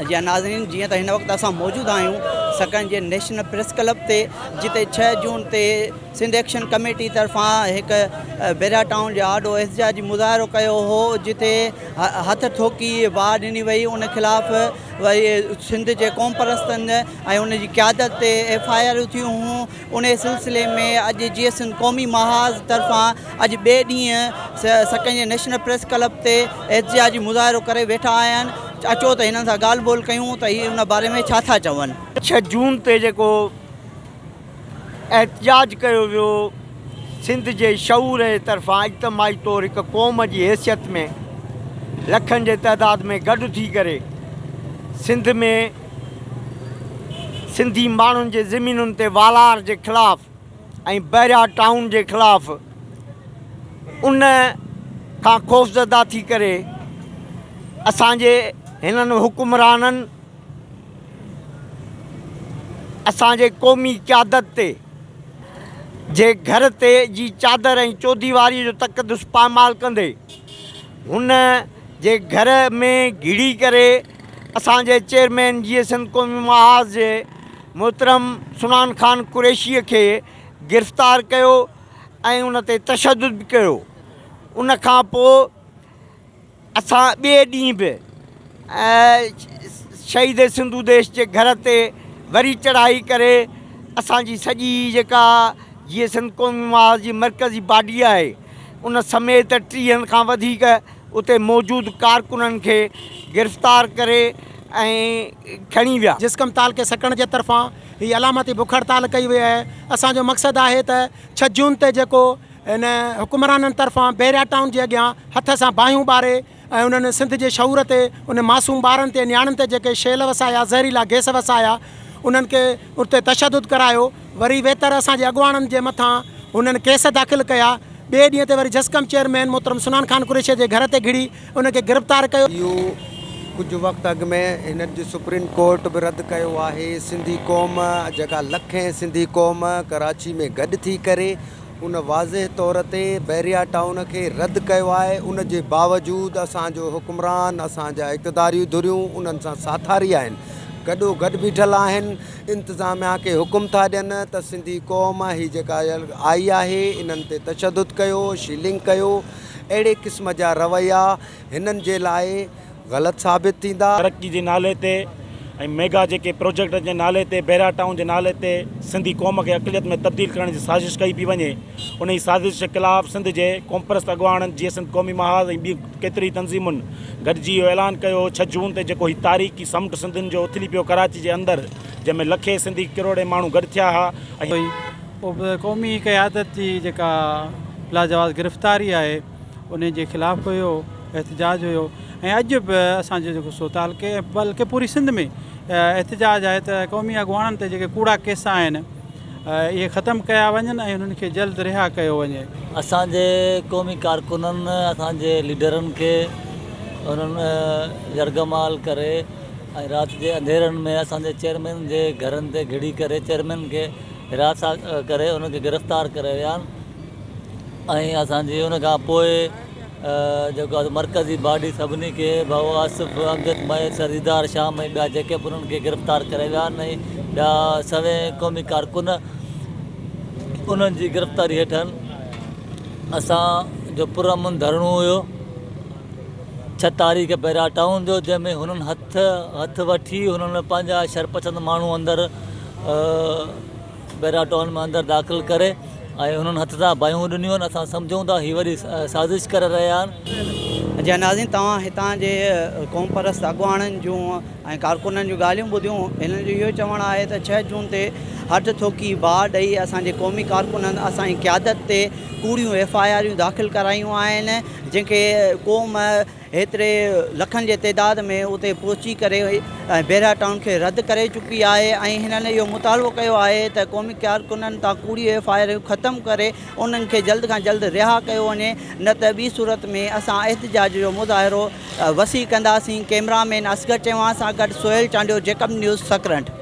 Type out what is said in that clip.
جي ناظرين جيئن ته هن وقت اسان موجود آهيون سڪرنڊ جي نيشنل پريس ڪلب تي جتي ڇهه جون تي سنڌ ايڪشن ڪميٽي طرفان هڪ بيرا ٽائون جي آڏو احتجاجي مظاهرو ڪيو هو جتي هٿ ٺوڪي باهه ڏني وئي ان خلاف وري سنڌ جي قوم پرستن ۽ ان جي قيادت تي ايف I آرون ٿيون هيون انهي سلسلي ۾ اڄ جيئي سنڌ قومي محاذ طرفان اڄ ٻئي ڏينهن سڪن جي نيشنل پريس ڪلب تي احتجاجي مظاهرو ڪري ويٺا آهن اچو ته هنن سان ڳالهه ٻولهه ڪيون ته هي ان باري ۾ ڇا ٿا چون. ڇهه جون تي جيڪو احتجاج ڪيو ويو سنڌ جي شعور جي طرفان اجتماعي طور هڪ قوم جي حيثيت ۾ لکن جي تعداد ۾ گڏ ٿي ڪري سنڌ ۾ سنڌي ماڻهن جي زمينن تي والار جي خلاف ۽ بحريا ٽائون جي خلاف ان کان خوفزده ٿي ڪري اسان جي هنن حڪمرانن اسان جي قومي قيادت تي جي گهر تي جي چادر ۽ چوديواري جو تقدس پائمال ڪندي هن جي گهر ۾ گهڙي ڪري اسان جي چيئرمين جيئي سنڌ قومي محاذ جي محترم سنان خان قريشيء کي گرفتار ڪيو ۽ ان تي تشدد به ڪيو ان کان پوء اسان ٻئي ڏينهن به شهيد سنڌو ديش جي گهر تي وري چڙهائي ڪري اسان جي سڄي جيڪا جيئي سنڌ قومي محاذ جي مرڪزي باڊي آهي ان سميت ٽيهن کان وڌيڪ اتي موجود ڪارڪنن کي گرفتار ڪري ۽ کڻي ويا. جسقم تعلقي سڪرنڊ جي طرفان هي علامتي بک هڙتال ڪئي وئي آهي اسان جو مقصد آهي ته ڇهه جون تي جيڪو هن حڪمرانن طرفان بحريا ٽائون جي اڳيان هٿ سان باهيون ٻاري ۽ انهن سنڌ جي شعور تي انهن معصوم ٻارن تي نياڻين تي جيڪي شيل وسايا زهريلا گئس وسايا انهن کي اتي تشدد ڪرايو وري ويتر اسان جي اڳواڻن جي مٿان هنن ڪيس داخل ڪيا ٻئي ڏينهن تي وري جسقم چيئرمين محترم سنان خان قريشي جي گهر تي گهڙي ان کي گرفتار ڪيو. اهو ڪجهه وقت اڳ ۾ هنن جي سپريم ڪورٽ به رد ڪيو آهي سنڌي قوم جيڪا لکين سنڌي قوم ڪراچي ۾ گڏ ٿي ڪري ان واضح طور تي بحريا ٽائون کي رد ڪيو آهي ان جي باوجود اسان جو حڪمران اسان جا اقتداري ڌريون انهن سان ساٿاري آهن گڏو گڏ بيٺل آهن انتظاميا کي حڪم ٿا ڏين ته سنڌي قوم هي جيڪا آئي آهي انهن تي تشدد ڪيو شيلنگ ڪيو اهڙي قسم جا رويا هنن جي لاء غلط ثابت ٿيندا. ترقي جي نالي تي ۽ ميگا جيڪي پروجيڪٽن جي نالي تي بحريا ٽائون جي نالي تي سنڌي قوم کي اقليت ۾ تبديل ڪرڻ جي سازش ڪئي پئي وڃي انهي سازش جي خلاف سنڌ جي قومپرست اڳواڻن جيئي سنڌ قومي محاذ ۽ ٻين ڪيترين ئي تنظيمن گڏجي اهو اعلان ڪيو هو ڇهه جون تي جيڪو هي تاريخي سمنڊ سنڌين جو اٿلي پيو ڪراچي جي اندر جنهن ۾ لکين سنڌي ڪروڙين ماڻهو گڏ ٿيا ها ۽. اهو قومي قيادت جي جيڪا لاجواز گرفتاري آهي انهي جي خلاف هيو احتجاج هيو ۽ اڄ به اسان جو جيڪو سو تعلقي ۽ بلڪه پوري سنڌ ۾ احتجاج آهي ته قومي اڳواڻن تي جيڪي ڪوڙا ڪيس آهن اهي ختم ڪيا وڃن ۽ انهن کي جلد رها ڪيو وڃي. اسان جي قومي ڪارڪنن اسان جي ليڊرن کي انهن يرغمال ڪري ۽ رات جي انڌيرن ۾ اسان جي چيئرمين جي گهرن تي گهڙي ڪري چيئرمين کي حراسان ڪري انهن کي گرفتار ڪري ويا آهن ۽ اسان جي ان کان پوء جيڪو آهي مرڪزي باڊي سڀني کي ڀائو آصف امجد مهيسر ديدار شام ۽ ٻيا جيڪي به انهن کي گرفتار ڪري ويا آهن ۽ ٻيا سوين قومي ڪارڪن انهن جي گرفتاري هيٺ آهن اسان جو پرامن ڌرڻو هيو ڇهه تاريخ پيرا ٽائون جو جنهن ۾ هنن هٿ هٿ وٺي هنن پنهنجا شرپسند ماڻهو اندر بيرا ٽائون ۾ اندر داخل ڪري ۽ انهن هٿ سان باهيون ڏنيون آهن اسان سمجهون ٿا هي وڏي سازش ڪري رهيا آهن. جي ناظرين توهان هتان جي قومپرست اڳواڻن جون ۽ ڪارڪنن جون ڳالهيون ٻڌيون هنن جو اهو چوڻ آهي ته ڇهه جون تي هٿ ٺوڪي باهه ڏئي اسان جي قومي ڪارڪنن اسان جي قيادت تي ڪوڙيون ايف I آريون داخل ڪرايون آهن جنهن کي قوم هيتري لکن جي تعداد ۾ اتي پهچي ڪري بحريا ٽائون کي رد ڪري چڪي آهي ۽ هنن اهو مطالبو ڪيو آهي ته قومي ڪارڪنن تان ڪوڙي ايف I آرون ختم ڪري انهن کي جلد کان جلد رها ڪيو وڃي نه ته ٻي صورت ۾ اسان احتجاج جو مظاهرو وسيع ڪنداسين ڪئميرا مين اصغر چوهاڻ سان گڏ سهيل چانڊيو جيڪب نيوز سڪرنڊ.